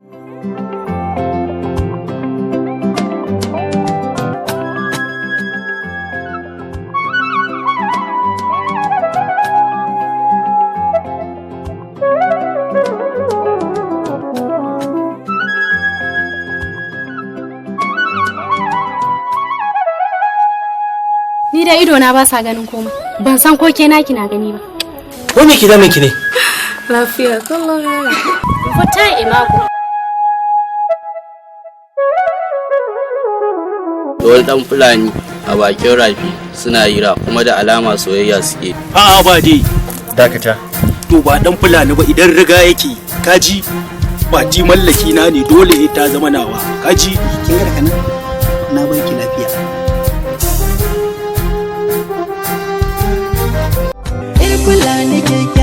Ni da ido na ba sa ganin komai. Ban san ko ke naki na gani ba. Ko me ke damun ki ne? Lafiya kallon yaya. Fita imago. Da wani dan Fulani a bakin rafi suna hira, kuma da alama soyayya suke. A'a, ba dai. Dakata. To, ba dan Fulani ba, idan riga yake kaji Fati mallaki na ne, dole ta zama nawa, kaji. Kin ga daga nan na barki lafiya. Yar Fulani.